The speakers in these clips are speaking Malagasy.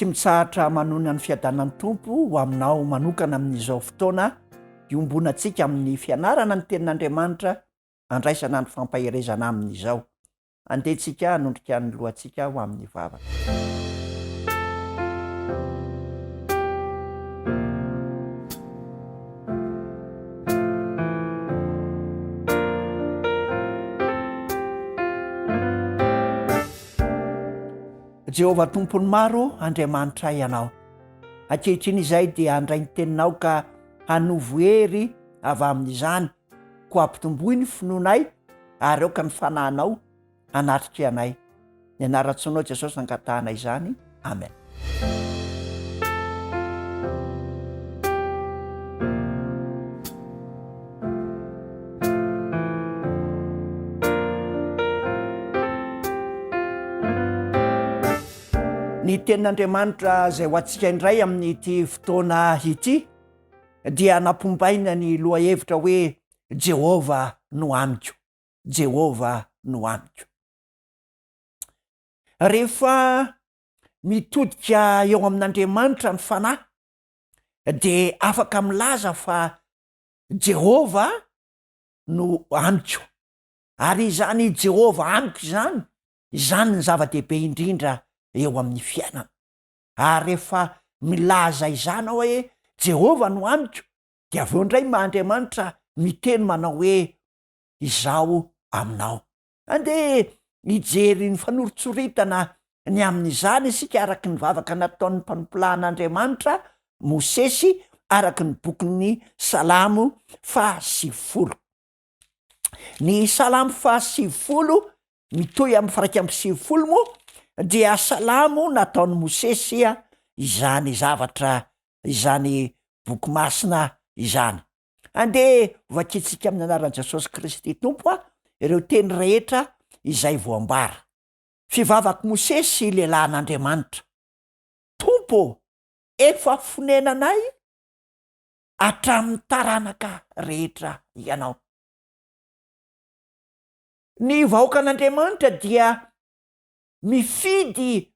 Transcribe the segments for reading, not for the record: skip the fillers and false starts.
Tsy mitsahatra manonona ny fiadanan'ny Tompo ho aminao manokana amin'izao fotoana iombonantsika amin'ny fianarana ny Tenin'Andriamanitra andraisana ny fampaherezana aminy izao. Andeha tsika hanondrika ny lohantsika ho amin'ny vavaka. Jehovah Tompon'ny maro, Andriamanitray Ianao. Ankehitriny izay dia handray ny teninao ka hanovo hery avy amin'izany, koa ampitomboy ny finoanay ary aoka ny fanahinao hanatrika anay. Ny anaran-tsoanao Jesosy nangatahana izany. Amen. Ny tenin'Andriamanitra izay ho antsika indray amin'ity fotoana ity dia nampombaina ny lohahevitra hoe Jehovah no amiko, Jehovah no amiko. Rehefa mitodika eo amin'Andriamanitra ny fanahy dia afaka milaza fa Jehovah no amiko. Ary izany Jehovah amiko izany, izany ny zava-dehibe indrindra eo amin'ny fiainana. Ary rehefa milaza izany aho hoe Jehovah no amiko, dia avy eo indray Andriamanitra miteny manao hoe Izaho aminao. Andeha hijery ny fanoritsoritana ny amin'izany isika araka ny vavaka nataon'ny mpanompolahin'Andriamanitra, Mosesy, araka ny bokin'ny Salamo faha-90. Ny Salamo faha-90 mitohy amin'ny faha-91 moa dia salamo nataon'i Mosesy izany zavatra izany boky masina izany. Andeha hovakintsika amin'ny anaran'i Jesosy Kristy Tompo a ireo teny rehetra izay voambara. Fivavak'i Mosesy lehilahin'Andriamanitra. Tompo ô, efa fonenanay hatramin'ny taranaka rehetra Ianao. Ny vahoakan'Andriamanitra dia mifidy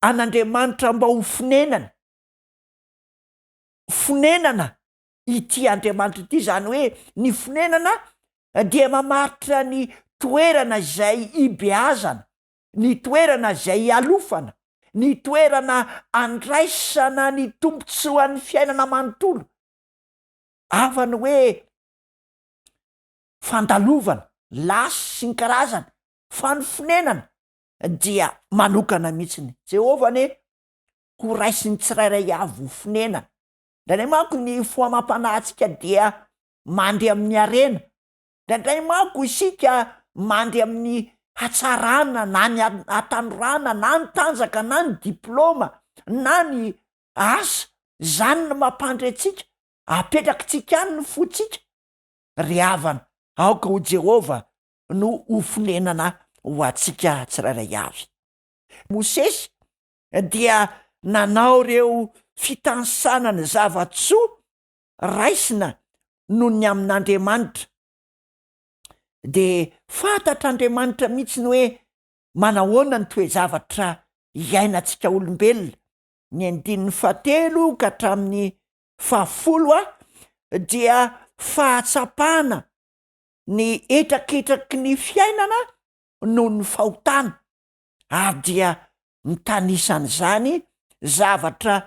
an'Andriamanitra mba ho fonenany. Fonenana ity Andriamanitra ity, izany hoe ny fonenana dia mamaritra ny toerana izay ibeazana, ny toerana izay ialofana, ny toerana andraisana ny tombontsoan'ny fiainana manontolo. Hafa ny hoe fandalovana, lasy sy ny karazany, fa ny fonenana dia manokana mihitsiny. Jehovah anie ho raisin'ny tsirairay avy ho fonenana. Indraindray manko ny fo amam-panahintsika dia mandry amin'ny harena. Indraindray manko isika mandry amin'ny hatsarana na ny hatanorana na ny tanjaka na ny diplaoma na ny asa. Izany no mampandry antsika. Apetrakitsika any ny fontsika. Ry havana, aoka ho Jehovah no ho fonenana ho antsika tsirairay avy. Mosesy dia nanao ireo fitanisana ny zava-tsoa raisina noho ny amin'Andriamanitra. Dia fantatr'Andriamanitra mihitsy ny hoe manahoana ny toe-javatra iainantsika olombelona. Ny andininy fahatelo ka hatramin'ny fahafolo dia fahatsapana ny hetraketraky ny fiainana noho ny fahotana ary dia mitanisa an'izany zavatra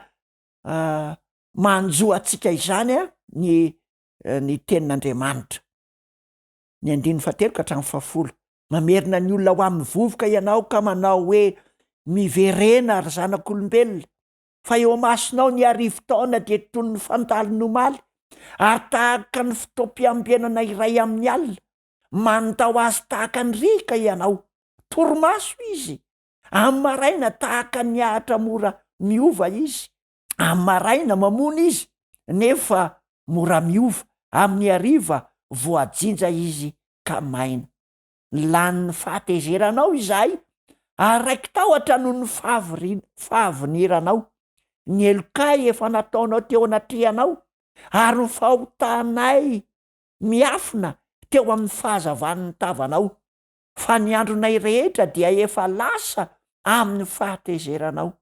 manjo antsika izany ny ny tenin'Andriamanitra. Ny andininy fahatelo ka hatramin'ny fahafolo. Mamerina ny olona ho amin'ny vovoka ianao ka manao hoe, Miverena, ry zanak'olombelona, fa eo imasonao ny arivotaona dia toy ny fandalon'ny omaly, ary tahaka ny fotoam-piambenana iray amin'ny alina. Mandao azy tahaka ny riaka ianao. Torimaso izy. Amin'ny maraina tahaka ny ahitra mora miova izy. Amin'ny maraina mamony izy nefa mora miova, amin'ny hariva voajinja izy ka maina. Lanin'ny fahatezeranao izahay ary raiki-tahotra noho ny fahaviniranao. Ny helokay efa nataonao teo anatrehanao ary ny fahotanay miafina teo amin'ny fahazavan'ny tavanao, fa ny andronay rehetra dia efa lasa amin'ny fahatezeranao.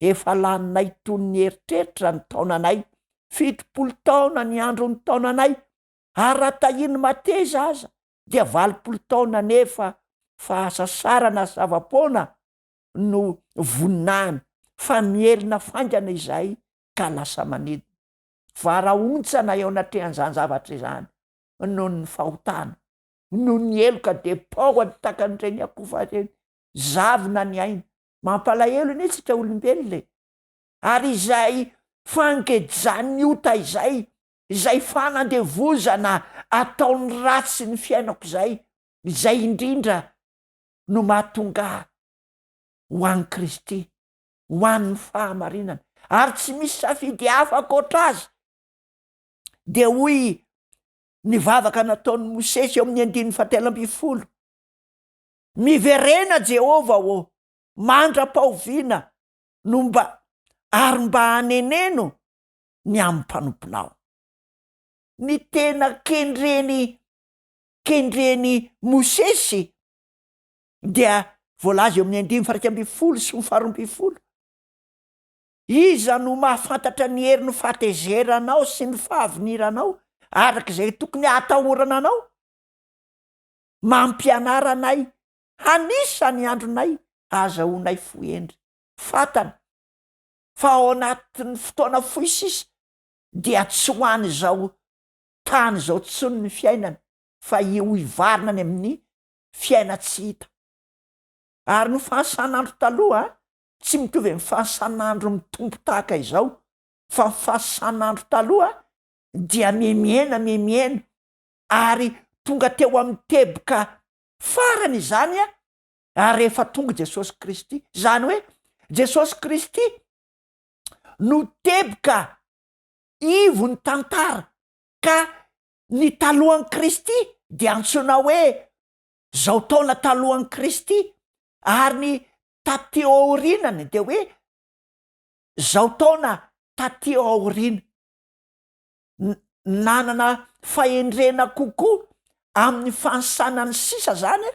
Efa laninay toy ny eritreritra ny taonanay, 70 taona ny andron'ny taonanay, ary raha tahian'ny mateza aza dia 80 taona nefa fahasasarana sy zava-poana no voninahiny, fa mihelina faingana izahay ka lasa manidina. Varahontsana eo anatrehan'izany zavatra izany noho ny fahotana, noho ny heloka dia paohany tahaka an'ireny akofa ireny, zavona ny aina. Mampalahelo anie tsika olombelona e! Ary izay fangejan'ny ota izay, izay fanandevozana ataon'ny ratsy ny fiainako izay, izay indrindra no mahatonga ahy ho an'i Kristy, ho an'ny fahamarinana, ary tsy misy safidy hafa ankoatra azy. Dia hoy ny vavaka nataon'i Mosesy eo amin'ny andininy fahatelo ambin'ny folo, Miverena Jehovah ô, mandra-pahoviana no mba ary mba haneneno ny amin'ny mpanomponao. Ny tena kendreny kendren'i Mosesy dia voalaza eo amin'ny andininy faha-11 sy ny faha-12. Iza no mahafantatra ny herin'ny fahatezeranao sy ny fahaviniranao araka izay tokony hahatahorana anao? Mampianara anay hanisa ny andronay ahazahoanay fo hendry. Fantany fa ao anatin'ny fotoana fohy sisa dia tsy ho an'izao tany izao intsony ny fiainany fa ho hivarina any amin'ny fiainan-tsy hita. Ary ny fahasan'andro taloha tsy mitovy amin'ny fahasan'andro mitombo tahaka izao fa ny fahasan'andro taloha dia mihemihena mihemihena ary tonga teo amin'ny teboka farany izany ary rehefa tonga Jesosy Kristy, izany hoe Jesosy Kristy no teboka ivon'ny tantara ka ny talohan'i Kristy dia antsoina hoe zao taona talohan'i Kristy ary ny taty aorianany dia hoe zao taona taty aoriana. Nanana fahendrena kokoa amin'ny fanisana ny sisa zany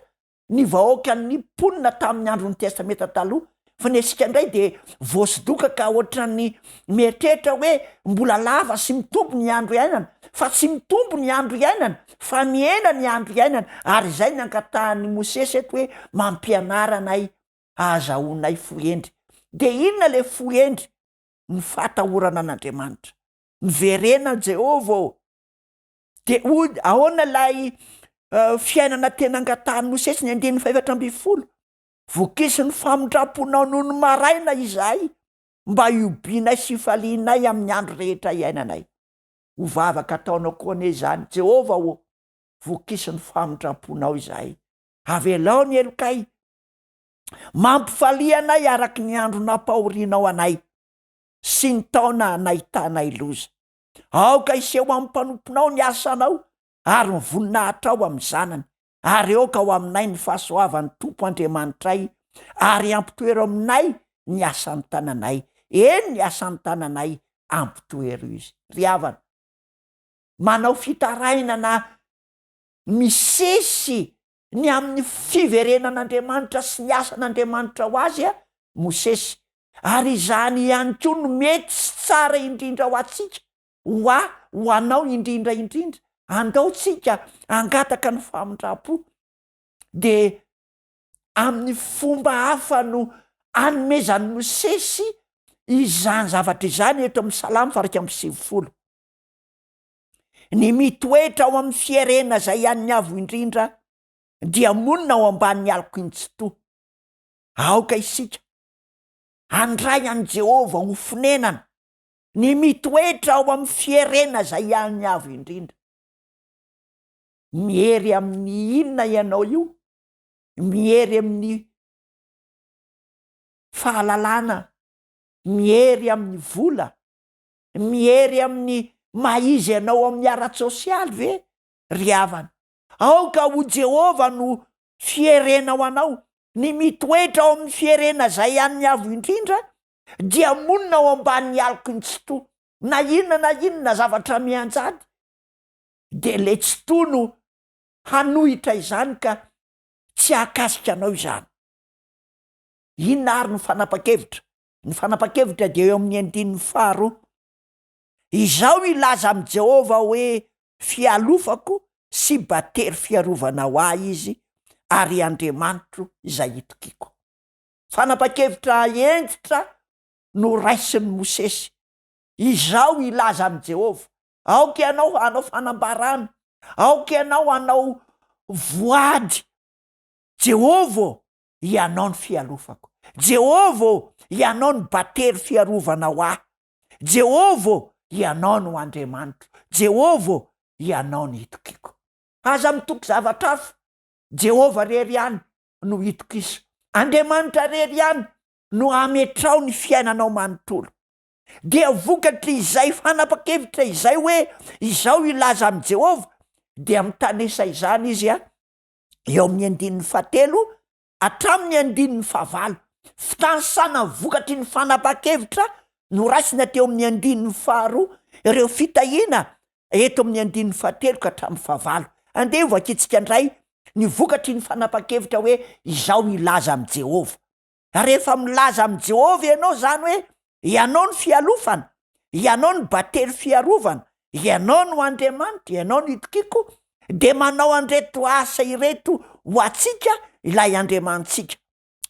ny vahoakan'ny mponina tamin'ny andron'ny Testamenta Taloha, fa ny antsika indray dia voasodoka ka ohatran'ny mieritreritra hoe mbola lava sy mitombo ny andro iainana, fa tsy mitombo ny andro iainana fa mihena ny andro iainana, ary izay ny angatahan'i Mosesy eto hoe mampianara anay ahazahoanay fo hendry. Dia inona ilay fo hendry? Ny fahatahorana an'Andriamanitra. Miverena Jehovah ô! Dia hoy, ahoana ilay fiainana tena angatahan'i Mosesy, ny andininy faha-14? Vokiso ny famindram-ponao nony maraina izahay, mba hihobianay sy hifalianay amin'ny andro rehetra iainanay. Ho vavaka ataonao koa anie izany, Jehovah ô, vokiso ny famindram-ponao izahay. Avelao ny helokay. Mampifalia anay araka ny andro nampahorianao anay sy ny taona nahitanay loza. Aoka hiseho amin'ny mpanomponao ny asanao ary ny voninahitrao amin'ny zanany, ary aoka ho aminay ny fahasoavan'ny Tompo Andriamanitray, ary ampitoero aminay ny asan'ny tananay, eny ny asan'ny tananay ampitoero izy. Ry havana, manao fitarainana misesy ny amin'ny fiverenan'Andriamanitra sy ny asan'Andriamanitra ho azy Mosesy, ary izany ihany koa no mety sy tsara indrindra ho antsika, ho ahy, ho anao indrindra indrindra. Andao tsika hangataka ny famindram-po, dia amin'ny fomba hafa no anomezan'i Mosesy izany zavatra izany eto amin'ny Salamo faha-91. Ny mitoetra ao amin'ny fierena izay an'ny Avo Indrindra dia monina ao ambanin'ny aloky ny Tsitoha. Aoka isika handray an'i Jehovah ho fonenana, ny mitoetra ao amin'ny fierena izay an'ny Avo Indrindra. Miery amin'ny inona ianao io? Miery amin'ny fahalalana, miery amin'ny vola, Miery amin'ny maha izy anao amin'ny ara-tsosialy ve ry havana? Aoka ho Jehovah no fierena ho anao. Ny mitoetra ao amin'ny fierena izay an'ny Avo Indrindra dia monina ao ambanin'ny aloky ny Tsitoha. Na inona na inona zavatra mianjady dia ilay Tsitoha no hanohitra izany ka tsy hahakasika anao izany. Inona ary no fanapa-kevitra? Ny fanapahan-kevitra dia eo amin'ny andininy faharoa. Izao hilaza amin'i Jehovah hoe, Fialofako sy batery fiarovana ho ahy izy, ary Andriamanitro izay itokiako. Fanapahan-kevitra hentitra noraisin'i Mosesy. Izao hilaza amin'i Jehovah, Aoka ianao hanao fanambarana, aoka ianao hanao voady. Jehovah ô, Ianao no fialofako. Jehovah ô, Ianao no batery fiarovana ho ahy. Jehovah ô, Ianao no Andriamanitro. Jehovah ô, Ianao no itokiako. Aza mitoky zavatra hafa. Jehovah irery ihany no itokiso. Andriamanitra irery ihany no ametraho ny fiainanao manontolo. Dia vokatr'izay fanapan-kevitra izay hoe izao hilaza amin'i Jehovah, dia mitanisa izany izy eo amin'ny andininy fahatelo hatramin'ny andininy fahavalo. Fitanisana vokatry ny fanapahan-kevitra noraisina teo amin'ny andininy faharoa ireo fitahiana eto amin'ny andininy fahatelo ka hatramin'ny fahavalo. Andeha hovakintsika indray ny vokatry ny fanapahan-kevitra hoe izao hilaza amin'i Jehovah. Rehefa milaza amin'i Jehovah ianao izany hoe ianao no fialofana, ianao no batery fiarovana, ianao no Andriamanitra, ianao no itokiako, dia manao an'ireto asa ireto ho antsika ilay Andriamanitsika.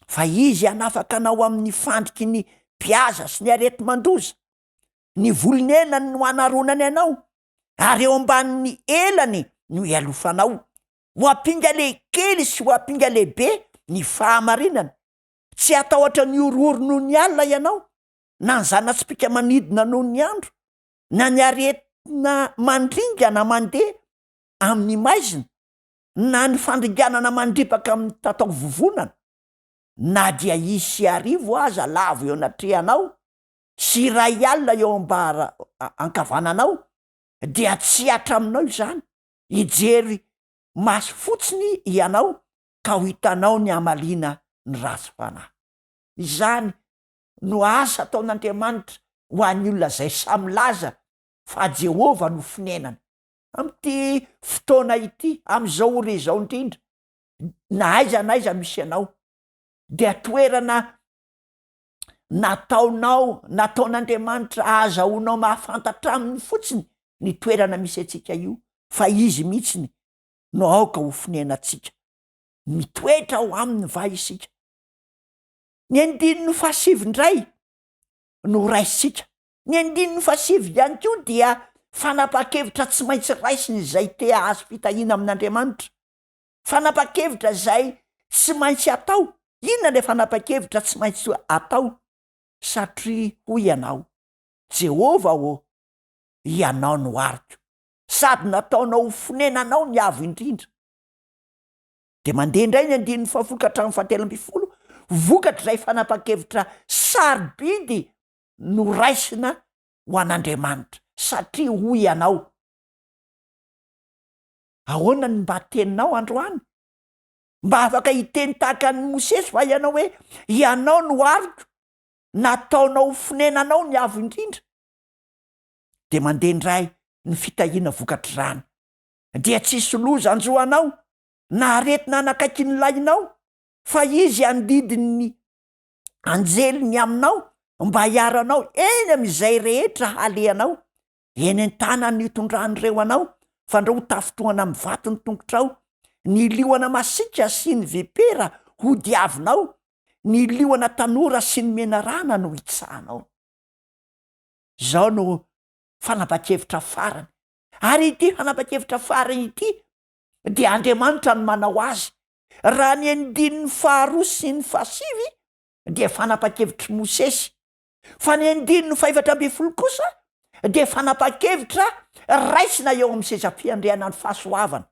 Fa Izy hanafaka anao amin'ny fandriky ny mpihaza sy ny areti-mandoza. Ny volon'elany no hanaronany anao, ary eo ambanin'ny elany no hialofanao. Ho ampinga lehikely sy ho ampinga lehibe ny fahamarinana. Tsy hatahotra ny horohoro noho ny alina ianao, na ny zana-tsipìka manidina noho ny andro, na ny aretina mandringana mandeha amin'ny maizina, na ny fandringanana mandripaka amin'ny tataovovonana. Na dia hisy arivo aza lavo eo anatrehanao sy 1000 eo ambara ankavananao, dia tsy hihatra aminao izany. Hijery maso fotsiny ianao ka ho hitanao ny hamaliana ny ratsy fanahy. Izany no asa ataon'Andriamanitra ho an'ny olona izay sahy milaza fa Jehovah no fonenany. Amin'ity fotoana ity, amin'izao ora izao indrindra, na aiza na aiza misy anao, dia toerana nataonao, nataon'Andriamanitra ahazahoanao mahafantatra aminy fotsiny ny toerana misy antsika io, fa Izy mihitsiny no aoka ho fonenantsika. Mitoetra ao aminy va isika? Ny andininy fahasivy indray no raisintsika. Ny andininy fahasivy ihany koa dia fanapahan-kevitra tsy maintsy raisina izay te hahazo fitahiana amin'Andriamanitra. Fanapahan-kevitra izay tsy maintsy atao. Inona ilay fanapahan-kevitra tsy maintsy atao? Satria hoy ianao, Jehovah ô, Ianao no ariko, sady nataonao ho fonenanao ny Avo Indrindra. Dia mandeha indray ny andininy fahafolo ka hatramin'ny fahatelo ambin'ny folo, vokatr'izay fanapahan-kevitra sarobidy noraisina ho an'Andriamanitra, satria hoy ianao, Ahoana ny mba teninao androany? Mba afaka hiteny tahaka an'i Mosesy va ianao hoe, Ianao no ariko, nataonao ho fonenanao ny Avo Indrindra? Dia mandeha indray ny fitahiana vokatr'izany. Dia tsy hisy loza hanjo anao, na aretina hanakaiky ny lainao, fa Izy handidy ny anjeliny aminao mba hiaro anao eny amin'izay rehetra halehanao. Eny an-tanany no hitondran'ireo anao, fandrao ho tafintohana amin'ny vato ny tongotrao. Ny liona masiaka sy ny vipera hodiavinao, ny liona tanora sy ny menarana no hitsahanao. Izao no fanapan-kevitra farany. Ary ity fanapan-kevitra farany ity dia Andriamanitra no manao azy. Raha ny andininy faharoa sy ny fahasivy dia fanapan-kevitr'i Mosesy. Fa ny andininy fahefatra ambin'ny folo kosa dia fanapan-kevitra raisina eo amin'ny seza fiandrianan'ny fahasoavana.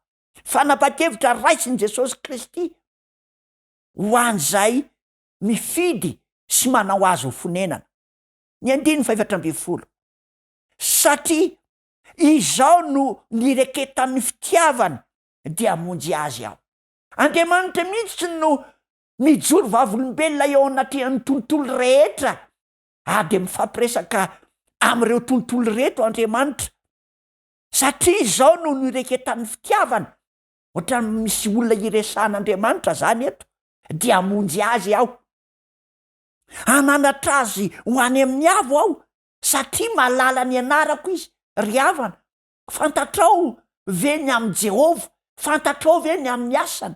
Fanapan-kevitra raisin'i Jesosy Kristy ho an'izay mifidy sy manao azy ho fonenana. Ny andininy fahefatra ambin'ny folo. Satria izao no nireketan'ny fitiavany dia hamonjy azy aho. Andriamanitra mihitsy no mijoro vavolombelona eo anatrehan'ny tontolo rehetra ary dia mifampiresaka amin'ireo tontolo ireto Andriamanitra. Satria izao no nireketan'ny fitiavany, ohatran'ny misy olona iresahan'Andriamanitra zany eto, dia hamonjy azy aho. Hananatra azy ho any amin'ny avo aho, satria mahalala ny anarako izy. Ry havana, fantatrao ve ny amin'i Jehovah? Fantatrao ve ny amin'ny asany?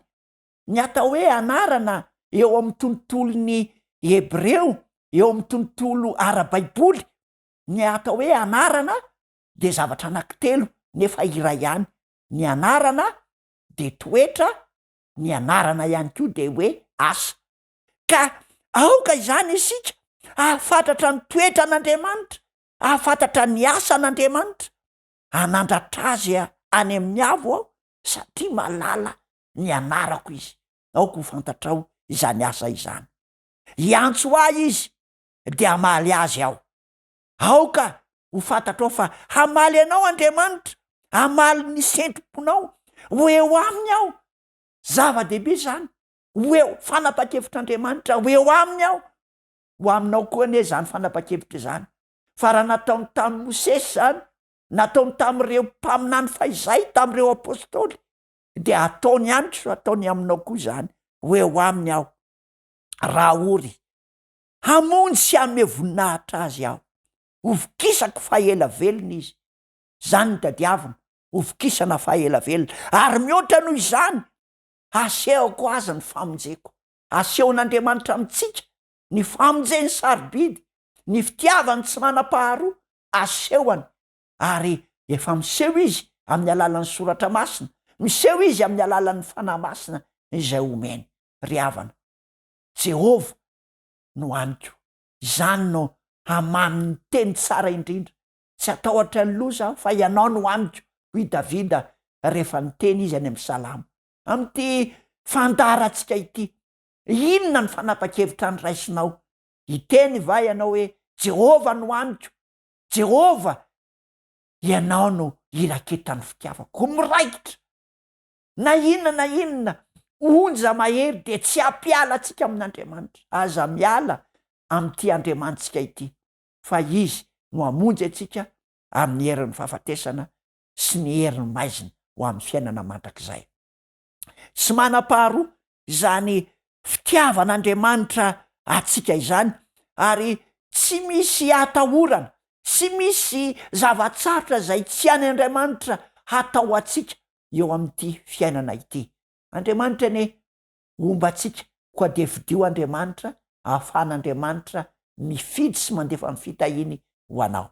Ny atao hoe anarana eo amin'ny tontolon'ny Hebreo, eo amin'ny tontolo ara-baiboly, ny atao hoe anarana dia zavatra anankitelo nefa iray ihany. Ny anarana dia toetra, ny anarana ihany koa dia hoe asa. Ka aoka izany isika hahafatratra ny toetran'Andriamanitra, hahafantatra ny asan'Andriamanitra, hanandratra azy any amin'ny avo aho satria mahalala ny anarako izy. Aoka ho fantatrao izany asa izany. Hiantso ahy izy dia hamaly azy aho. Aoka ho fantatrao fa hamaly anao Andriamanitra, hamaly ny sentom-ponao. Ho eo aminy aho. Zava-dehibe izany. Ho eo, fanapahan-kevitr'Andriamanitra, ho eo aminy aho. Ho aminao koa anie izany fanapahan-kevitra izany. Fa raha nataony tamin'i Mosesy izany, nataony tamin'ireo mpaminany fahizay, tamin'ireo apostoly, dia ataony ihany koa, ataony aminao koa izany. Ho eo aminy aho, raha ory. Hamonjy sy hanome voninahitra azy aho. Hovokisako fa ela velona izy. Izany no tadiavina, hovokisana fa ela velona. Ary mihoatra noho izany, hasehoko azy ny famonjeko. Asehon'Andriamanitra amintsika ny famonjeny sarobidy, ny fitiavany tsy manam-paharoa, asehony. Ary efa miseho izy amin'ny alalan'ny Soratra Masina, miseho izy amin'ny alalan'ny Fanahy Masina izay omeny. Ry havana, Jehovah no amiko. Izany no hamamy ny teny tsara indrindra. Tsy hatahotra ny loza aho, fa Ianao no amiko, hoy Davida rehefa niteny izy any amin'ny Salamo. Amin'ity fandaharantsika ity, inona ny fanapan-kevitra noraisinao? Hiteny va ianao hoe, Jehovah no amiko, Jehovah, Ianao no iraketan'ny fitiavako. Miraikitra! Na inona na inona onja mahery dia tsy hampiala antsika amin'Andriamanitra. Aza miala amin'ity Andriamanitsika ity, fa Izy no hamonjy antsika amin'ny herin'ny fahafatesana sy ny herin'ny maizina ho amin'ny fiainana mandrakizay. Tsy manam-paharoa izany fitiavan'Andriamanitra antsika izany ary tsy misy atahorana, tsy misy zava-tsarotra izay tsy hain' Andriamanitra hatao antsika eo amin'ity fiainana ity. Andriamanitra anie homba antsika, koa dia fidio Andriamanitra ahafahan'Andriamanitra mifidy sy mandefa ny fitahiany ho anao.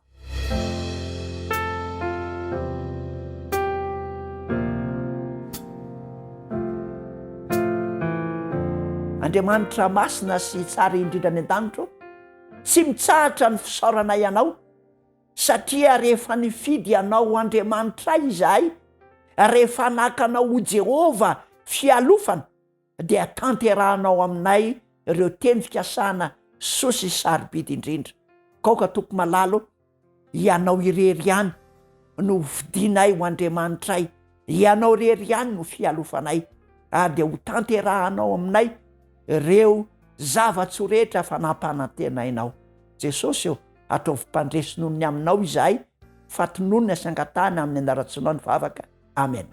Andriamanitra masina sy tsara indrindra any an-danitra ô, tsy mitsahatra ny fisaoranay Anao satria rehefa nifidy Anao ho Andriamanitray izahay, rehefa naka Anao ho Jehovah fialofana, dia tanterahanao aminay ireo teny fikasana soa sy sarobidy indrindra. Kaoka Tompo malala o, Ianao irery ihany no hofidinay ho Andriamanitray, Ianao irery ihany no fialofanay, ary dia ho tanterahanao aminay ireo zava-tsoa rehetra fa nampanantenainao. Jesosy ô, ataovy mpandresy noho ny aminao izahay, fa tononina sy angatahana amin'ny anaran-tsoanao ny vavaka. Amen.